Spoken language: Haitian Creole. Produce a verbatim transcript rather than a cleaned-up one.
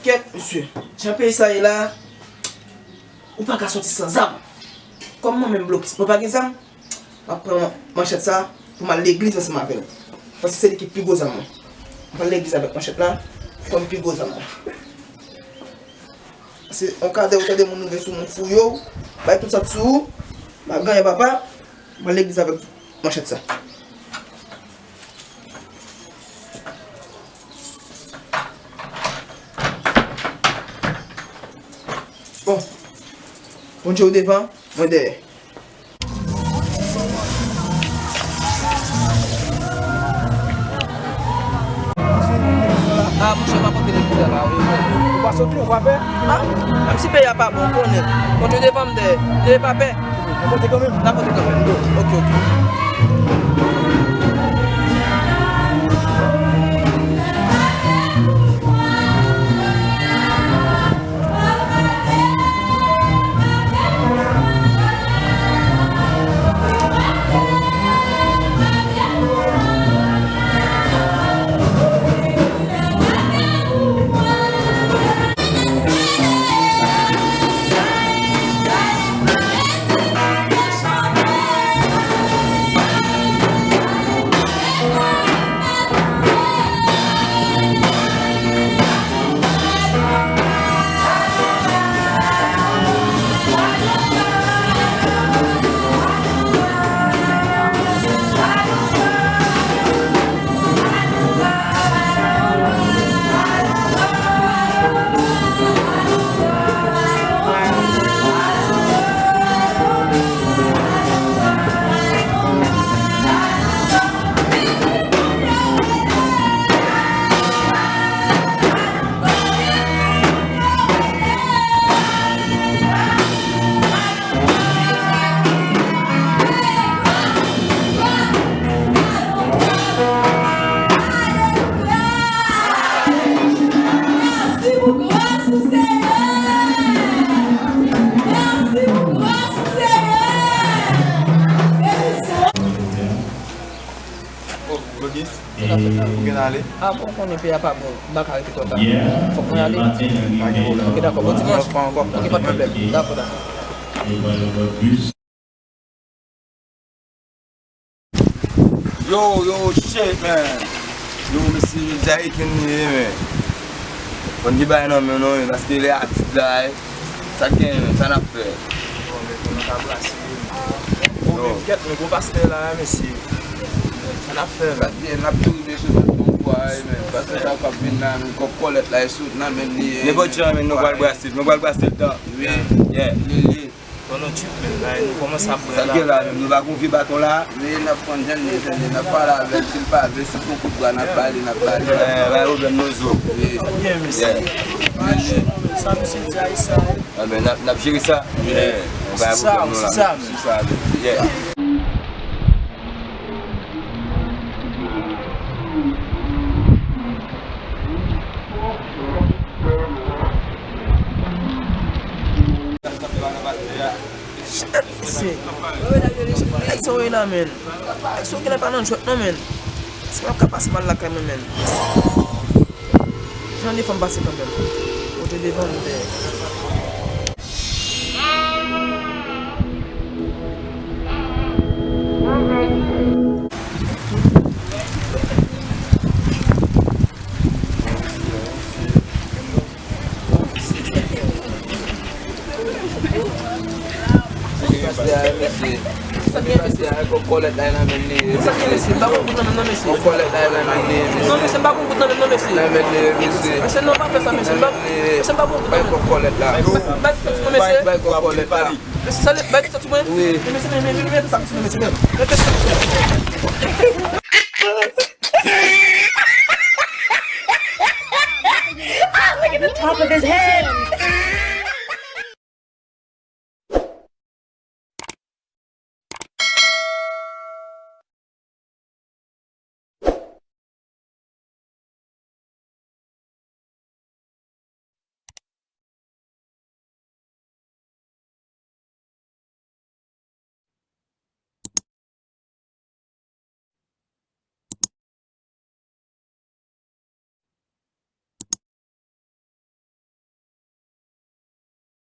Kèt, mesye. Jan peyi sa ye la, ou pa ka soti san zam. Kòm mwen menm blokis, mwen pa gen zam, m ap pran manchèt sa pou m al legliz ansanm avè l. Paske se li ki pi gwo zam mwen. M pral legliz avèk manchèt la, kòm pi gwo zam mwen. Paske yon kadè ou tande moun rive sou moun fouye w, bay tout sa k sou ou, pa gen anyen papa, m pral legliz avèk manchèt sa. Bon. Bondye ou devan, mwen dèyè. Ah, monchè, m ap antre nan prizon la, wi. Ou pa soti, ou pa pè? Ah, menm si peyi a pa bon, ou konnen. Bondye devan m dèyè. Dèyè pa pè. N ap antre kanmenm? N ap antre kanmenm. Ok, ok. Mèsi pou gras ou, Senyè. Mèsi pou gras ou, Senyè. Mèsi, Senyè. Oh, Blokis, ou gen ale? Ah, bon, konnen peyi a pa bon. M pa ka rete twòp la. Fòk mwen ale. Pa gen pwoblèm. Ok, dakò. Bon dimanch. Ok, pa de pwoblèm. Dakò, dakò. Yo, yo, shit, man. Yo, mesye, jodi a weekend li ye, man. Konn ki bagay nan men nou, paske lè a di la, eh. Sa k genyen, sa n ap fè? Bon, men, nou ka brase. Bon, men, kèt, nou gon pastè la, mesye. Sa n ap fè, men? Sa k genyen, n ap tou rive sou tèt nou, bwa, eh, men. Pastè sa k ap vin la, men, kòb kòlèt la, e sou nan men li ye, men. Nenpòt jan, men, nou pral brase, nou pral brase l tan. Wi. Yeah. Li, li. Bon, nou tchip, men, la, nou kòmanse ap bwè la. Sa k gen la, menm? Nou pa gon vye baton la? Wi, n ap pran jan li ye, jan li ye, n ap pale avè l, si l pa vle, si l pran kout bra, n ap pale, n ap pale. Eh, pa gen pwoblèm, nou zo. Wi. Sa byen, mesye. Yeah. Sa misye di a, e sa. Ah, men, n ap, n ap jere sa. Wi. Yeah. Pa gen pwoblèm, non, la. Se sa, men. Se sa, men. Yeah. Shit, mesye. Nèg sa w ye la, men. Nèg sa w genlè pa nan jwèt non, men. Si m ap ka pase m al lakay mwen, men. Jan de fwa m pase kanmenm. Kote devan m dèyè. Sa k gen, mesye? Sa k gen, mesye? Kòb kòlèt la nan men li ye. Sa k gen, mesye? M pa konn kout nan men non, mesye. Kòb kòlèt la nan men li ye, mesye. Non, mesye, m pa konn kout nan men non, mesye. Nan men li ye, mesye. Mesye, non, pa fè sa, mesye. M pa, mesye, m pa konn kout nan men. Kòb kòlèt la. Bay kòb, bay kòb sou mwen, mesye. Bay kòb kòlèt la. Mesye, sa, bay kòb sou mwen. Wi. Mesye, men, men, men, men, sa, mesye, men, mesye, men. Top of his head.